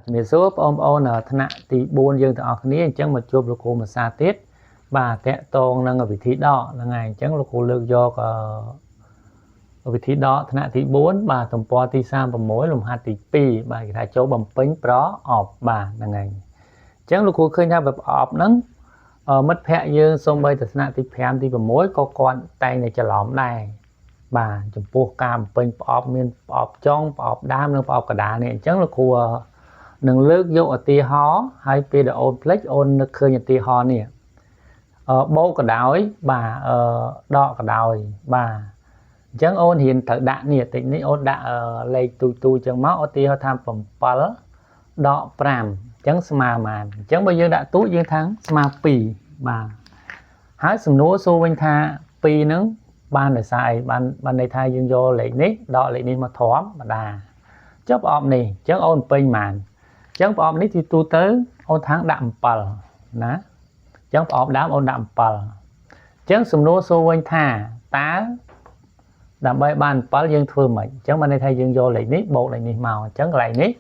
ជំរាបសួរបងប្អូនថ្នាក់ទី4យើងទាំងអស់គ្នាអញ្ចឹងមកជួបលោកគ្រូមួយសាទៀតបាទតកតងនឹងវិធីដកហ្នឹងហើយអញ្ចឹងលោកគ្រូលើកយកវិធីដកថ្នាក់ទី4បាទទំព័រទី36លំហាត់ទី2បាទគេថាចូលបំពេញប្រអប់បាទហ្នឹងហើយអញ្ចឹងលោកគ្រូឃើញថាប្រអប់ហ្នឹងមិត្តភ័ក្តិយើងសូម្បីតែថ្នាក់ទី5ទី6ក៏គាត់តែងតែច្រឡំដែរបាទចំពោះការបំពេញប្រអប់មានប្រអប់ចុងប្រអប់ដើមនិងប្រអប់កណ្ដាលនេះអញ្ចឹងលោកគ្រូនឹងលើកយកឧទាហរណ៍ហើយពេលដែលអូនភ្លេចអូននឹកឃើញឧទាហរណ៍នេះបូកក៏ដោយបាទដកក៏ដោយបាទអញ្ចឹងអូនរៀនត្រូវដាក់នេះតិចនេះអូនដាក់លេខទូទូចឹងមកឧទាហរណ៍ថា7ដក5អញ្ចឹងស្មើប៉ុន្មានអញ្ចឹងបើយើងដាក់ទូយើងថាស្មើ2បាទហើយសំណួរសួរវិញថា2ហ្នឹងបានដោយសារអីបានន័យថាយើងយកលេខនេះដកលេខនេះមកធម្មតាចុះប្រអប់នេះអញ្ចឹងអូនពេញប៉ុន្មានអញ្ចឹងប្រអប់នេះទីទូទៅអូនថាងដាក់7ណាអញ្ចឹងប្រអប់ដើមអូនដាក់7អញ្ចឹងសំណួរសួរវិញថាតើដើម្បីបាន7យើងធ្វើម៉េចអញ្ចឹងបានន័យថាយើងយកលេខនេះបូកលេខនេះមកអញ្ចឹងកន្លែងនេះ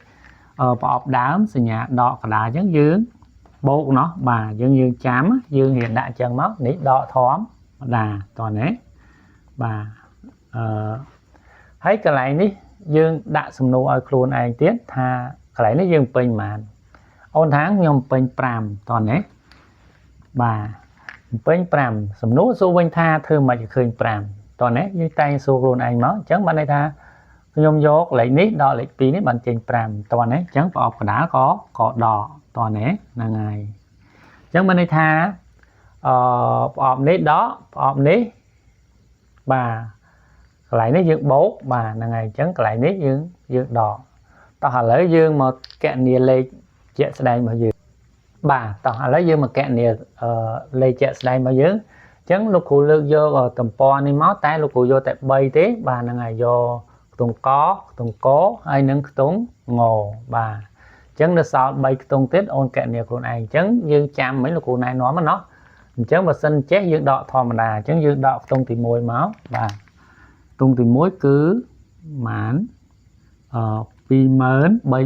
ប្រអប់ដើមសញ្ញាដកកណ្ដាលអញ្ចឹងយើងបូកណោះបាទយើងចាំយើងរៀនដាក់អញ្ចឹងមកនេះដកធម្មតាតោះណាបាទហើយកន្លែងនេះយើងដាក់សំណួរឲ្យខ្លួនឯងទៀតថាកន្លែងនេះយើងពេញប៉ុន្មានអូនថាខ្ញុំពេញ5តោះណាបាទពេញ5សំណួរសួរវិញថាធ្វើមិនឲ្យឃើញ5តោះណាយើងតែងសួរខ្លួនឯងមកអញ្ចឹងបានន័យថាខ្ញុំយកលេខនេះដល់លេខ2នេះបានចេញ5តោះណាអញ្ចឹងប្រអប់កណ្ដាលក៏ដកតោះណាហ្នឹងហើយអញ្ចឹងបានន័យថាប្រអប់នេះដកប្រអប់នេះបាទកន្លែងនេះយើងបូកបាទហ្នឹងហើយអញ្ចឹងកន្លែងនេះយើងដកតោះឥឡូវយើងមកកណនាលេខជាក់ស្ដែងរបស់យើងបាទតោះឥឡូវយើងមកកណនាលេខជាក់ស្ដែងរបស់យើងអញ្ចឹងលោកគ្រូលើកយកទំព័រនេះមកតែលោកគ្រូយកតែ3ទេបាទហ្នឹងហើយយកខ្ទង់កខ្ទង់កហើយនិងខ្ទង់ងបាទអញ្ចឹងនៅសល់3ខ្ទង់ទៀតអូនកណនាខ្លួនឯងអញ្ចឹងយើងចាំមិញលោកគ្រូណែនាំណោះអញ្ចឹងបើសិនចេះយើងដកធម្មតាអញ្ចឹងយើងដកខ្ទង់ទី1មកបាទខ្ទង់ទី1គឺម៉ាន23000បាទ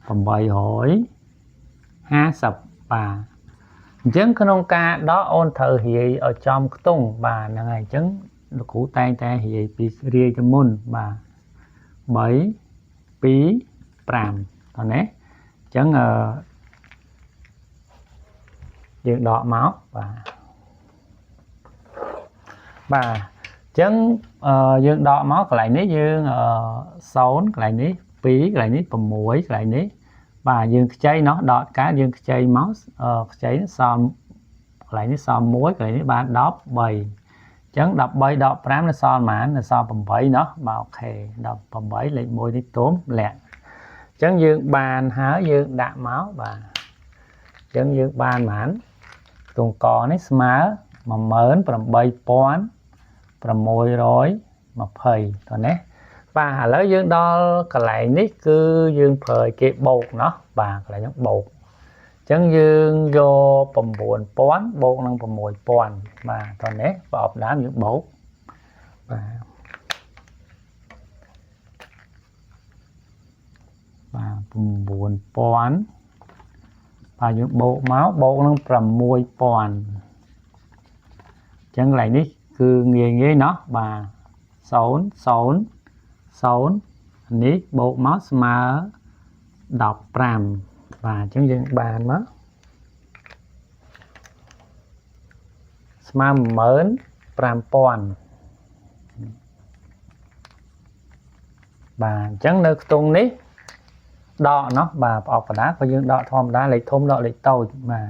850បាទអញ្ចឹងក្នុងការដកអូនត្រូវរាយឲ្យចំខ្ទង់បាទហ្នឹងហើយអញ្ចឹងលោកគ្រូតែងតែរាយពីរាយទៅមុនបាទ3 2 5តោះណាអញ្ចឹងយើងដកមកបាទបាទអញ្ចឹងយើងដកមកកន្លែងនេះយើង0កន្លែងនេះ2កន្លែងនេះ6កន្លែងនេះបាទយើងខ្ចីណោះដកកើតយើងខ្ចីមកខ្ចីសល់កន្លែងនេះសល់1កន្លែងនេះបាន13អញ្ចឹង13ដក5នៅសល់ប៉ុន្មាននៅសល់8ណោះបាទអូខេ18លេខ1នេះទុំលាក់អញ្ចឹងយើងបានហើយយើងដាក់មកបាទអញ្ចឹងយើងបានប៉ុន្មានខ្ទង់កនេះស្មើ18620តោះណាបាទឥឡូវយើងដល់កន្លែងនេះគឺយើងប្រើឲ្យគេបូកណោះបាទកន្លែងហ្នឹងបូកអញ្ចឹងយើងយក9000បូកនឹង6000បាទតោះនេះប្រអប់ដើមយើងបូកបាទបាទ9000បាទយើងបូកមកបូកនឹង6000អញ្ចឹងកន្លែងនេះគឺងាយណោះបាទ0 0 0នេះបូកមកស្មើ15បាទអញ្ចឹងយើងបានមកស្មើ15000បាទអញ្ចឹងនៅខ្ទង់នេះដកណោះបាទប្រអប់កណ្ដាលក៏យើងដកធម្មតាលេខធំដកលេខតូចបាទ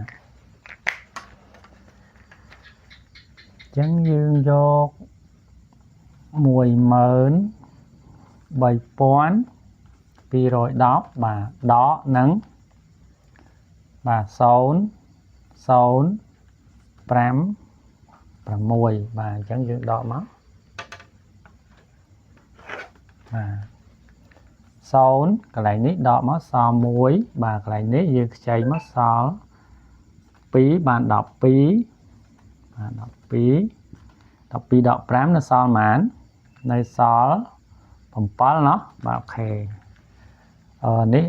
អញ្ចឹងយើងយក13210បាទដកនឹងបាទ0 0 5 6បាទអញ្ចឹងយើងដកមកបាទ0កន្លែងនេះដកមកសល់1បាទកន្លែងនេះយើងខ្ចីមកសល់2បាន12បាទ12 12ដក5នៅសល់ប៉ុន្មាននៅសល់7ណោះបាទអូខេ អឺនេះ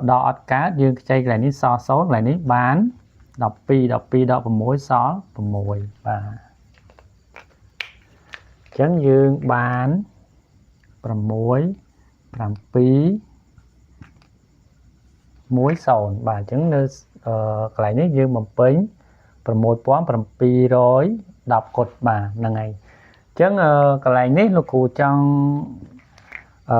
ដកអត់កើតយើងខ្ចីកន្លែងនេះសល់0កន្លែងនេះបាន12 12ដក6សល់6បាទអញ្ចឹងយើងបាន6 7 1 0បាទអញ្ចឹងនៅកន្លែងនេះយើងបំពេញ6710គត់បាទហ្នឹងហើយអញ្ចឹងកន្លែងនេះលោកគ្រូចង់អឺ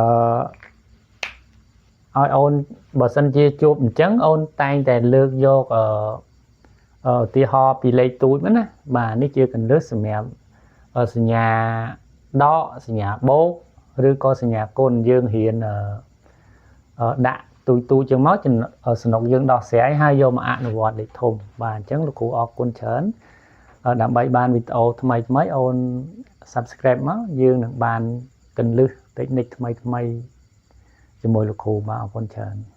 ឲ្យអូនបើសិនជាជួបអញ្ចឹងអូនតែងតែលើកយកអឺឧទាហរណ៍ពីលេខទូចមកណាបាទនេះជាកន្លឹះសម្រាប់សញ្ញាដកសញ្ញាបូកឬក៏សញ្ញាគុណយើងរៀនដាក់ទូចទូចជាងមកសំណុកយើងដោះស្រាយហើយយកមកអនុវត្តលេខធំបាទអញ្ចឹងលោកគ្រូអរគុណច្រើនដើម្បីបានវីដេអូថ្មីថ្មីអូន Subscribe មកយើងនឹងបានកន្លឹះតិចនិចថ្មីថ្មីជាមួយលោកគ្រូបាទអរគុណច្រើន។